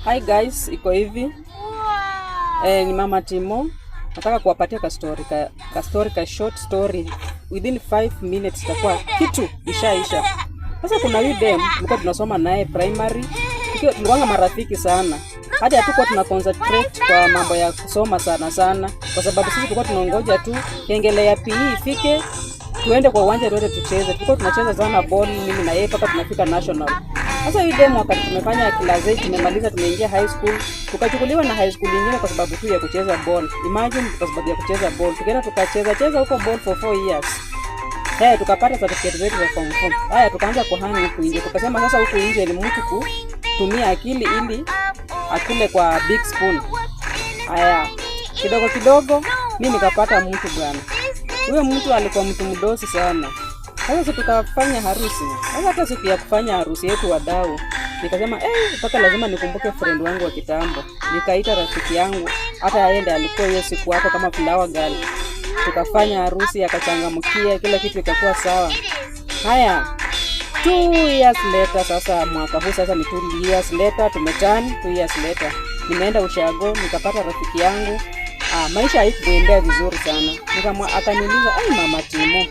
Hi guys, iko hivi. Ni Mama Timo. Nataka kuwapatia ka story ka short story. Within 5 minutes itakuwa kitu ishaisha. Sasa kuna huyu dem tulikuwa tunasoma naye primary. Tukiwa tulikuwa marafiki sana. Hadi hatukuwa tuna concentrate kwa mambo ya kusoma sana sana, kwa sababu sisi tulikuwa tunaongoja tu kengele ya PE ifike tuende kwa uwanja tuende tucheze. Tulikuwa tunacheza sana ball mimi na yeye mpaka tunafika national. Sasa huyu demu, wakati tumefanya class 8, tumemaliza, tumeingia high school, tukachukuliwa na high school nyingine kwa sababu tu ya kucheza ball. Imagine, kwa sababu ya kucheza ball. Tukaenda tukacheza cheza huko ball for 4 years. Hey, tukapata certificate zetu za form 4. Haya, tukaanza kuhang huku nje. Tukasema sasa huku nje ni mtu kutumia akili ili akule kwa big spoon. Haya, kidogo kidogo mi nikapata mtu bwana. Huyo mtu alikuwa mtu mdosi sana. Sasa si tukafanya harusi. Sasa hata siku ya kufanya harusi yetu, wadau, nikasema mpaka lazima nikumbuke friend wangu wa kitambo. Nikaita rafiki yangu, hata yeye ndiye alikuwa hiyo siku hapo kama flower girl. Tukafanya harusi, akachangamkia, kila kitu ikakuwa sawa. Haya, 2 years later, sasa mwaka huu sasa ni 2 years later, tumeturn 2 years later, nimeenda ushago nikapata rafiki yangu. Ah, maisha haikuendea vizuri sana. Akaniuliza, "Ai, Mama Timo,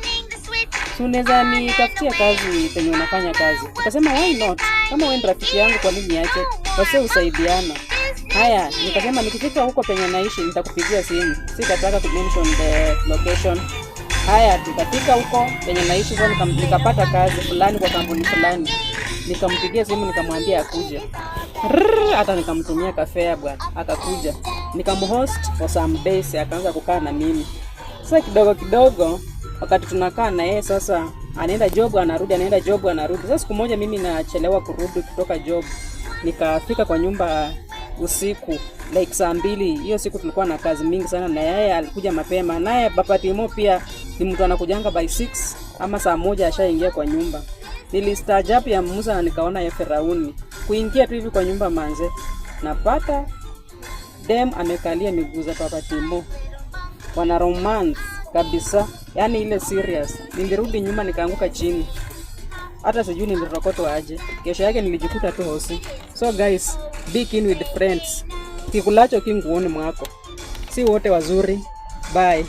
si unaweza nitafutia kazi penye unafanya kazi?" Nikasema, "Why not? Kama wewe ni rafiki yangu, kwa nini niache? Wase usaidiana." Haya, nikasema nikifika huko penye naishi nitakupigia simu. Sitataka ku mention the location. Haya, tukafika huko penye naishi sasa, nikapata kazi fulani kwa kampuni fulani. Nikampigia simu nikamwambia akuje. Rrrr, hata nikamtumia kafare bwana, akakuja. Nikamhost for some days, akaanza kukaa na mimi. Sasa kidogo kidogo, wakati tunakaa na yeye sasa, anaenda job anarudi, anaenda job anarudi. Sasa siku moja mimi nachelewa kurudi kutoka job, nikafika kwa nyumba usiku like saa 2. Hiyo siku tulikuwa na kazi mingi sana, na yeye alikuja mapema. Naye Papa Timo pia ni mtu anakujanga by 6 ama saa 1 ashaingia kwa nyumba. Nilistaajabu ya Musa na nikaona ya Firauni. Kuingia tu hivi kwa nyumba manze, napata dem amekalia miguu za Papa Timo, wana romance kabisa, yani ile serious. Nilirudi nyuma nikaanguka chini, hata sijui nilirokotwa aje. Kesho yake nilijikuta tu hosi. So guys, be keen with friends. Kikulacho ki nguoni mwako, si wote wazuri. Bye.